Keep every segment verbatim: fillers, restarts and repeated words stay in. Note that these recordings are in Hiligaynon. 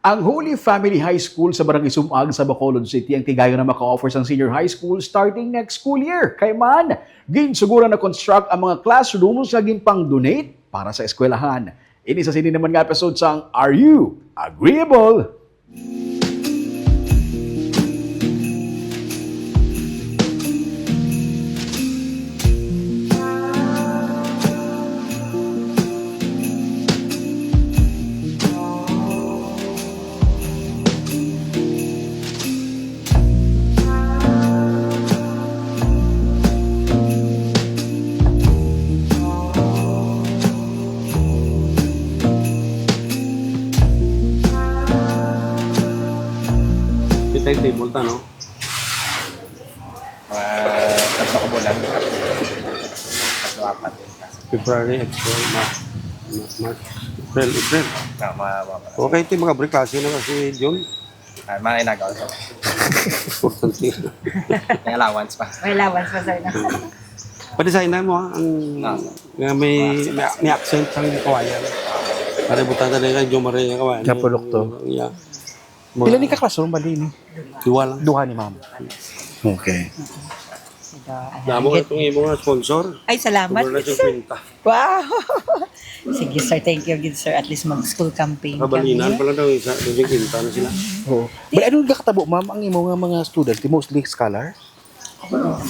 Ang Holy Family High School sa Barangay Sumag sa Bacolod City ang tigayon na maka-offer sang senior high school starting next school year. Kay man, ginsuguran na construct ang mga classrooms nga ginpang-donate para sa eskwelahan. Ini sa sini naman nga episode sang Are You Agreeable? May timetable ta, no? Mga tatlo ka bulan. Tatlo, apat. February, April, March, March, April, April. Na, mga, mga, Okay, ito yung mga break klase na si June. Ah, mga inagaw, sir. Importante. May allowance pa. May allowance pa, sir, no? Pwede sa ina mo, ah, ang Ah. nga may, may, may accent ang kawayan. Para butang na rin kay Jomar yung kawayan. Kapulok to. Yeah. Pila ni ka classroom ba din? Duha lang. Duha ni ma'am. Okay. Damo na itong imo nga sponsor. Ay, salamat. Sobra na siyang kwenta. Wow! Sige, sir. Thank you, good sir. At least mag-school campaign Kabalinan kami. Pala daw isa, daw yung kwenta na sila. Oo. But anong nakatabo, ma'am, ang imo nga mga student? Mostly scholar?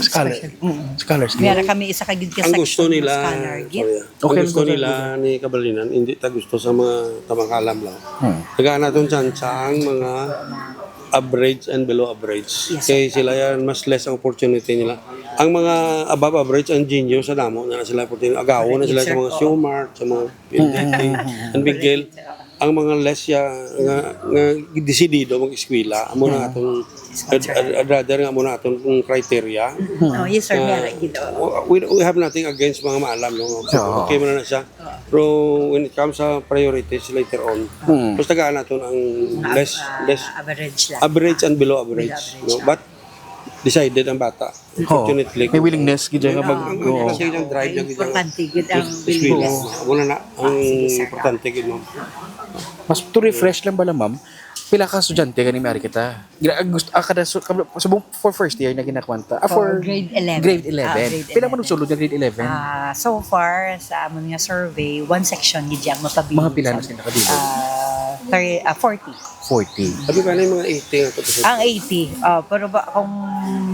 Scholar. Mm, scholars. Meron kami isa ka gid ka Ang gusto section nila, scholar gid. Sorry, ah. Okay, ang gusto nila ni Kabalinan, hindi ta gusto sa mga tamangkalam lang. Hmm. Tagaan naton tsansa ang mga average and below average. Yes, sir. Kay sila yan, mas less ang opportunity nila. Ang mga above average, ang genius, sa damo na sila opportunity. Agawo na sila sa mga Sumart, sa mga P L D T, and Big L. Ang mga less ya, nga, nga desidido mag-eskwela, amo na atong, I'd, I'd, I'd rather nga amo na atong criteria. Oh, yes, sir. Uh, Meron gid, oh. we, we have nothing against mga maalam, no? Oo. Okay man na siya. Pero when it comes sa priorities later on, Hmm. mas tagaan naton ang Mga less, av-, ah, less average lang. Average and below average, Below average, no? Oh. But decided ang bata. Oh. Unfortunately, may willingness gid siya nga mag-, ang, ang, oo. Ang importante gid ang willingness. Amo na na ang importante gid, ma'am. Mas to refresh lang bala, ma'am. Pila ka estudyante gani may ari kita? Gina-, ah, gusto, ah, kada su-, kada, subong for first year na ginakwanta. Ah, for grade eleven. Grade eleven. Ah, grade eleven. Pila man nagsulod nga grade eleven? Ah, so far, sa amon nga survey, one section gid yang mapabilin. Mga pila na sila kadili? Ah, thir-, ah, forty. Forty. Abi ba na yung mga eighty nga tapos? Ang eighty, ah, pero ba, kung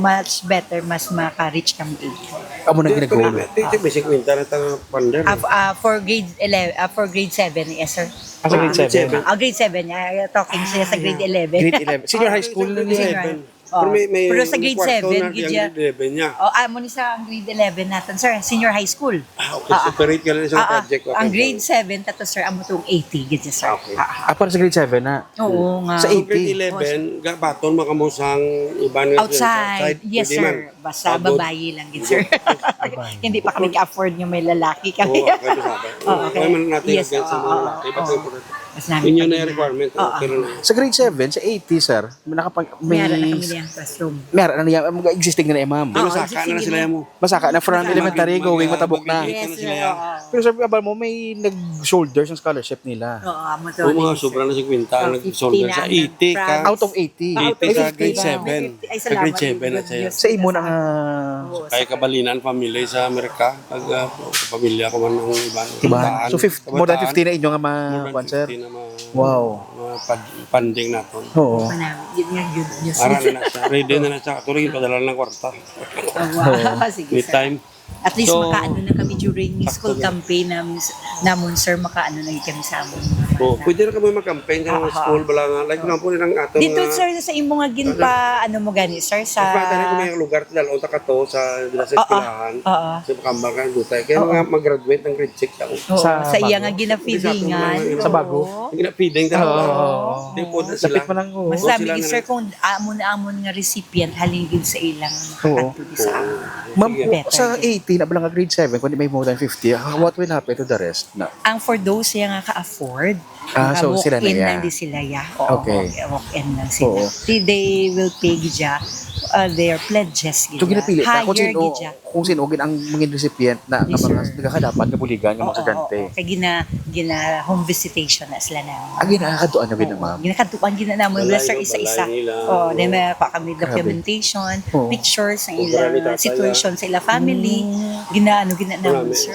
much better, mas maka-reach kang eighty. Amo na gina-goal. Ito, ito, may singkwenta na tang funder. Ah, f-, ah, for grade eleven, ah, for grade seven, yes, sir. Ah, sa grade seven? Ah, grade seven, ah, talking siya sa grade eleven. Grade eleven. Senior high school na niya. Senior high. Oh, pero may, may pero sa grade seven, gid siya. Grade eleven niya. Oh, amo ni sa ang grade eleven natin, sir. Senior high school. Ah, okay. Ah, ah. Separate ka lang sa project. Ah, ah. Okay, ang grade seven, tato, sir, amo tong eighty, gid siya, sir. Ah, okay. Ah, ah. Ah, para sa grade seven na? Oo nga. Sa eighty. Grade eleven, ga-, baton mo kamo sang iban nga outside. Outside. Yes, sir. Pwede man. Basta babayi lang gid, sir. Babayi. Hindi pa kami ka-afford nga may lalaki kami. Oo, okay, sa akin. Oo, okay. Kaya man natin against sa mga lalaki. Basta importante. Inyo na yung requirement, okay na na. Sa grade seven, sa eighty, sir, may nakapag-, may meron na kami niyang classroom. Meron na niya, existing na niya, ma'am. May masaka na sila mo. Masaka na from elementary, going matabok na. Yes, sir. Pero sabi nga ba mo, may nag-shoulder sa scholarship nila? Oo, amo to. Yung mga sobra na singkwenta ang nag-shoulder sa eighty ka. Out of eighty. Eighty sa grade seven. Ay, salamat. Sa grade seven na siya. Sa imo na nga. Kay Kabalinan family sa Amerika, pag, ah, pamilya ko man ang iban. Iban. So, fif-, more than fifty na inyo nga ma-, kuwan, sir? More than fifty na ma-, wow, mapag-, funding naton. Oo. Yun nga, good news. Ara na na siya. Ready na na siya. Actually, padala lang kwarta. Oh, wow. Oo. Sige, sir. May time. At least makaano na kami during school campaign nam-, namon, sir, makaano na kami sa amon. Oh, pwede na kami mag-campaign sa mga school, bala nga. Like, example, ilang ato dito, sir, sa imo nga ginpa-, ano mo gani, sir, sa may lugar, dala, unta ka to, sa, dila sa eskwelahan, sa Pakambal ka, Gutay. Kaya mga mag-graduate ng grade six ako. Oo, sa iya nga gina-feedingan. Sa bago. Ang gina-feeding talaga. Oo. Di po na sila. Lapit pa lang, oo. Mas sabi ni sir, kung amon-amon nga recipient, halin gid sa ilang makakadto sa amon. Ma'am, sa eighty na bala nga grade seven, kung di may more than fifty, ah, what will happen to the rest na? Ang for those siya nga ka-afford, Ah, so sila na. Walk-in lang di sila, ya. Oo, okay. Walk-in lang sila. Oo. Di, they will pay gid siya, uh, their pledges gid. So, ginapili ta kung sino, kung sino gid ang mangin recipient na, nga mga nagakadapat nga buligan nga mga estudyante. Oo, oo. Kay gina-, gina-home visitation na sila na. Ah, ginakadtuan na gid na, ma'am? Oo, ginakadtuan gid na namon, sir, isa-isa. Oo, then may pa kami documentation, pictures sa ila situation, sa ila family. Ginaano gid na namon, sir.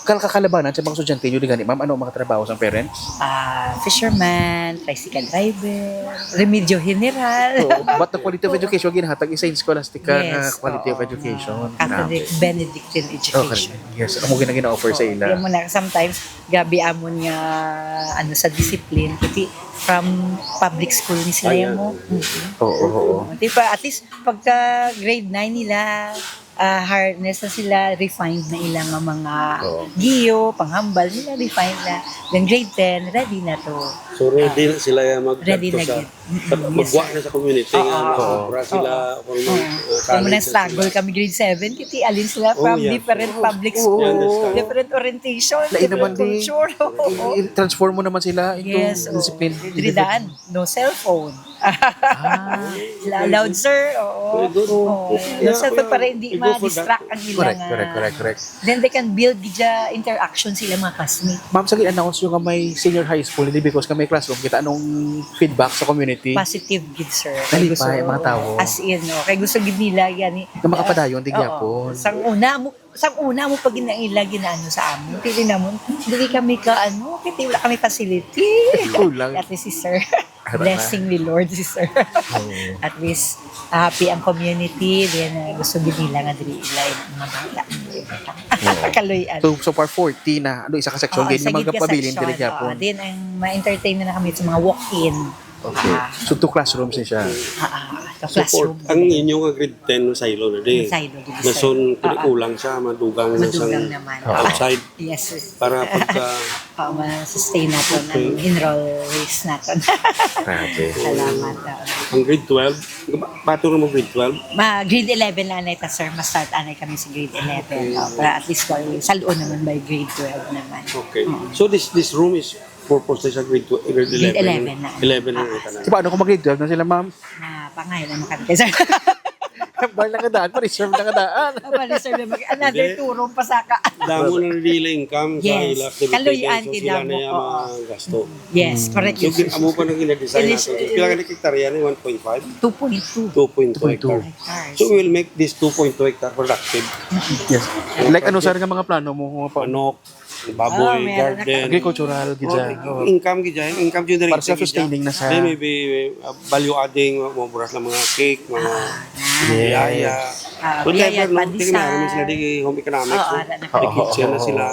Kal-, kakalabanan sa mga estudyante nyo di gani, ma'am, ano ang mga trabaho sang parents? Ah, fisherman, tricycle driver, Remedyo General. Oo, but the quality of education ginhatag is sa Scholastica nga quality of education. Yes, oo, nga Catholic Benedictine education. Okay. Yes, amo gina-, gina-offer sa ila. Di mo na, sometimes, grabe amon nga, ano, sa discipline, kasi from public school ni sila mo. Oo, oo. Di ba, at least, pagka grade nine nila, ah, harness na sila, refined na ilang mga giyo, panghambal nila, refined na. Then grade ten, ready na to. So, ready na sila, ah, mag-, ready na sa, gid. Magwa na sa community nga mag-obra sila, or mag-, ah, kung college na struggle sila. Kami grade seven, kiti alin sila from different public school, different orientation, different culture. Oo. I-transform mo naman sila into discipline. Yes, oo. Diri daan, no cellphone. Ah. Sila allowed, sir. Oo. Very good. Oo. Yung cellphone para hindi ma-distract ang ilang, correct, correct, correct. Then they can build gid interaction sila mga classmates. Ma'am, sa gin-announce nyo nga may senior high school, hindi because nga may classroom, kita anong feedback sa community? Positive gid, sir. Nalipay ang mga tao. As in, no? Kay gusto gid nila yan, eh. Nga makapadayon, di gyapon. Oo. Sang una mo, sang una mo pag ginaila, ginaano sa amin. Pili namon, dili kami ka, ano, kasi wala kami facility. Kulang. At least si sir. Blessing ni Lord si sir. Oo. At least, happy ang community. Then, uh, gusto gid nila nga diri ilay ang mga bata. Oo. Kaloy-an. So, so far forty na, ano, isa ka section, oo, gid, isa gid ka magpabilin section, diri gyapon. Oo, then, ang ma-entertain na kami sa mga walk-in. Okay. Ah. So, two classrooms ni siya. Ah, ah, two classroom. So, for, ang inyo nga grade ten, silo na di. Silo, di. Nason, kulang siya, madugang na sang outside. Madugang naman. Oo. Yes, yes. Para pagka Oo, ma-sustain naton ang enrollees naton. Grabe. Salamat, oo. Ang grade twelve, paturo mo grade twelve? Ma-, grade eleven na anay ta, sir. Ma-start anay kami sa grade eleven. Okay. Oh, para at least, kung salo naman by grade twelve naman. Okay. Mm. So this, this room is purpose sa grade tw-, grade eleven? Grade eleven na. Eleven na. Ah, tanan. So, paano kung mag-grade twelve na sila, ma'am? Ah, pangay na makabigay, sir. Bal na kadaan, pa-reserve na kadaan. Ah, pa-reserve na mag-, another two room pa saka. Hindi. Damo na nila income sa ila activity. Yes. Kaluy-an, so sila na yung mga gasto. Yes, correct. So, amo pa nang gina-design natin. Pila ka hektarya ni? One point five? Two point two. Two point two hectare. Two point two hectares. So, we will make this two point two hectare productive. Yes. Like, ano, sir, nga mga plano mo? Manok, baboy, garden. Agricultural, gid siya. Oh, income gid siya, income generating gid siya. Para self-sustaining na siya. Then maybe, uh, value adding, uh, mga buras lang, mga cake, mga biyaya. Yes. Ah, biyaya, pandesal. Whatever, no? Tingnan naman sila di home economics, no? Oo, ara na. Di kitchen na sila.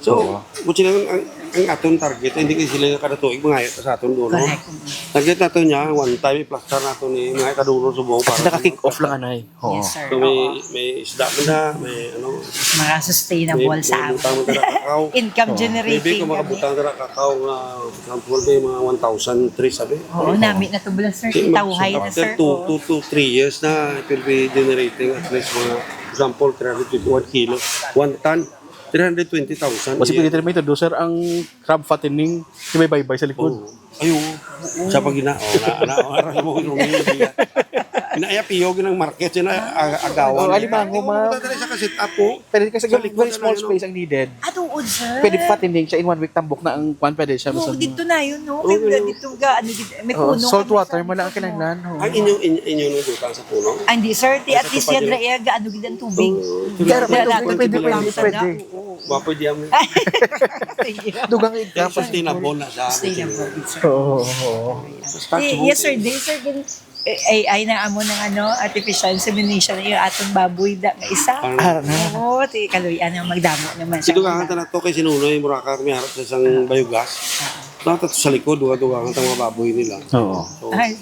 So, kung sila ang, ang, ang aton target, hindi kayo sila nga kada tuig mangayo sa aton doon, no? Correct. Target nato niya, one time, i-plaster nato ni mga kaduro subong para naka-kick off lang, anay. Oo. Yes, sir. So, may, oo, may isda man na, may ano, mga sustainable may, sa may amin. Butang man na kakaw. Income generating kami. Maybe kung makabutang na kakaw nga, for example, may mga one thousand trees, sabi. Oo, nami na to, sir. Di, mag-, after two, two to three years na, it will be generating at least mga, example, three hundred fifty, one kilo, one ton, three hundred twenty thousand. Mas pwede may todo, sir, ang crab fattening, yung may baybay sa likod. Oo. Ay, oo. Sa pag ina-, oh, na, na, oh, aras mo, yung ina-, ina-, piyog ng market, yun na, ag-, agawan. Oh, alimango, ma'am. Punta tayo sa ka-set up, oh. Pwede kasi very small space ang needed. Ah, tuod, sir. Pwede fattening siya in one week, tambok na ang kwan, pwede siya. Oh, dito na yun, no? Kaya dito ga, ano, may puno. Salt water mo lang ang kinahanglan, no? Ang inyo, inyo, inyo nung duta sa puno? Ah, hindi, sir. At least, yan, ano, gid ang tubig. Pero may tubig, pwede, pwede, pwede. Wa, pwede yan. Sige. Dugang income. Sustainable na siya. Sustainable, sir. Oo, oo, oo. Yes, sir. Di, sir, gin-, eh, A I na amo ng, ano, artificial insemination, yung atong baboy da, nga isa. Ah, na. Oo, ti, kaluy-an nga magdamo naman siya. Ito ka, ang tanan to kay sinunoy, mura ka, may harap sa isang biogas. Ah. Dapat sa likod, duga-duga ang mga baboy nila. Oo. So, ay.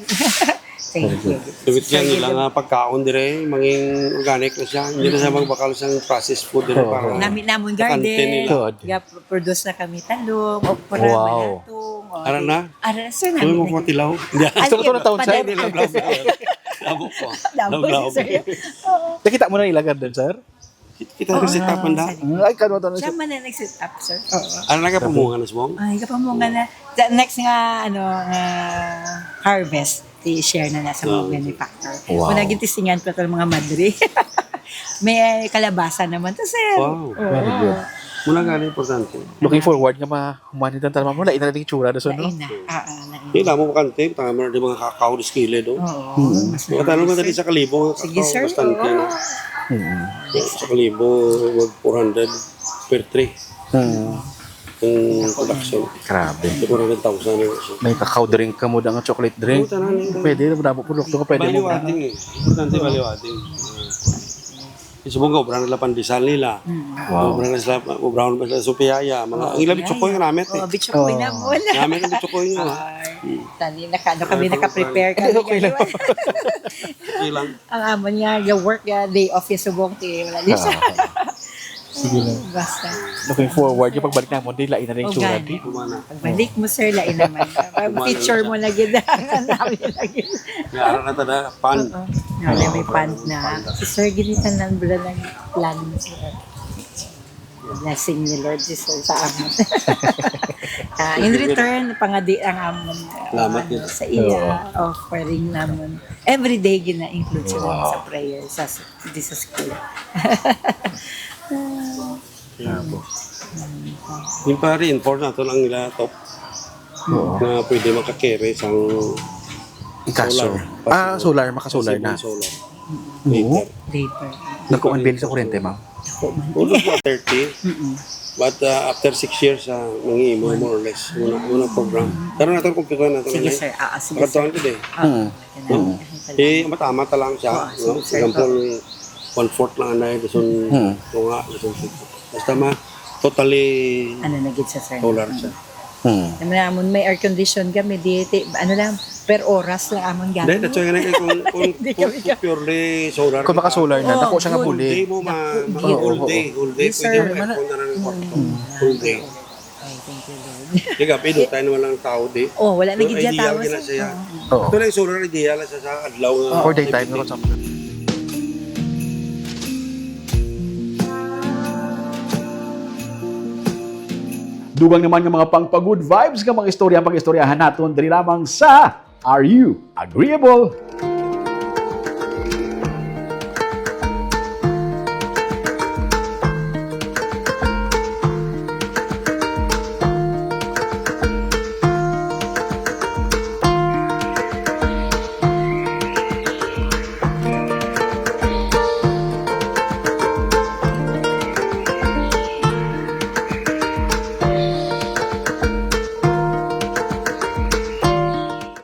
Thank you. Dawit lang nila nga pagkaon dire, mangin organic na siya. Hindi na siya magbakal sa processed food dire para sa kantin nila. Oo. Nami namon garden. Good. Yap, produce na kami talong, okra, balatong. Wow. Ara na? Ara na, sir, nami na. Uy, magmatilaw. Gusto ko to na taon, sir. Hindi, love, love, love. Labo ko. Labo, sir. Oo. Nakita mo na nila garden, sir? Kita Oo, nag-set up man da. Sa likod. Mm, ay, kano to na Siya siya? Man na nag-set up, sir. Oo. Ano, nagapamunga na subong? Ay, gapamunga na. The next nga, ano, nga harvest, i-share na na sa mga Oo. benefactor. Wow. Kung naging tisingan pa itong mga madre. May kalabasa naman to, sir. Wow. Oo. Very good. Muna nga na importante. Looking forward nga ma-, human itong tanaman mo, lain na rin itsura na, so, no? Lain na. Oo, lain. Di na mo makante, tama na di mga kakao, di skillet, oh. Oo, Mm. mas Mga tanong madali madali, sir. Sa kalibo, nga Sige, kakao, sir. Bastante Oo. na. Mm. Sa kalibo, mag four hundred per tray. Mm. Ang production. Grabe. Di four hundred thousand na siya. May kakao drink ka mo, da nga chocolate drink. Oo, tanan, tanan. Pwede, madamo produkto ka, pwede mo. Value adding eh. Importante value adding. Subong ka, obra nila pandesal nila. Mm. Wow. Obra na sila, obra na sila sa piyaya. Mga, Oo, ang ilang piyaya. Bitchokoy nga namit eh. Oh, bitchokoy Oo. na mo. Namit ang bitchokoy nga. Ay, Hmm. tani, naka-, ano kami, Ay, naka-prepare pag-, kami, Hindi, okay lang. ganyan. Okay lang. Ang amon nga, ga-work nga, day off yung subong, ti, wala din siya. Ah. Sige lang. Basta. Looking forward yung pagbalik namon, di lain na rin O, tsura, gani. di. Kumana. Pagbalik mo, sir, lain naman. Pag Kumana picture siya. mo lagi na, ang dami lagi. Nga, ano na tada? Pan. Oo. Nga, may Oo, pan pan, na. pan. Si Sir, ginitan lang, wala lang plan, sir. Blessing ni Lord Jesus sa amon. Ah, in Sige, return, pangadi ang amon, ah, Salamat ano, yun. sa iya, Oo. offering namon. Every day gina-include sa Wow. sa prayer, sa s-, Jesus Christ. Bravo. Yung pa-reinforce nato lang nila top Oo. nga pwede makakarry sang Ikaso. solar. Ah, solar, makasolar Possible na. solar. Oo. Later. Later. Nakuha ang bill sa kuryente, ma'am? Ako man. Ulo ko thirty. Mm-mm. But, uh, after six years, uh, nangiimo, more or less, muna, muna program. Pero nato ang computer nato Sige, na, sir. Ah, ah, sige, sir. Makatuan ko, eh. Ah, Mm. okay na. Mm. Okay na. Eh, mata-mata lang siya, Ah, no? sige, sir. Example, one-fourth lang anay, dason Mm. tunga, dason six. Basta ma-, totally Ano na gid sa, sir? solar siya. Mm. Hmm. Alam mo na, amon may air condition kami, di, ti-, ano lang, per oras lang amon gamit. Hindi, that's why nga, kung, kung, Hindi kung, kami kung purely solar Kung ka, maka-solar na, Oo, dako siya nga good. buli. Hindi mo ma-, Dako, ma-, good. whole Oo. day, whole day, Yes, pwede sir. mo aircon na lang yung kwarto. Mm. Whole day. Ay, thank you, Lord. Di ka, pido tayo naman lang tao, di? Oh, wala na So, gid siya ideal tao, gina sir. siya. Oo. Oo. Ito lang yung solar, ideal lang siya sa adlaw nga For daytime, activity. no? Dugang naman nga mga pang-pa-good vibes nga mga istorya ang pag-istoryahan naton diri lamang sa Are You Agreeable?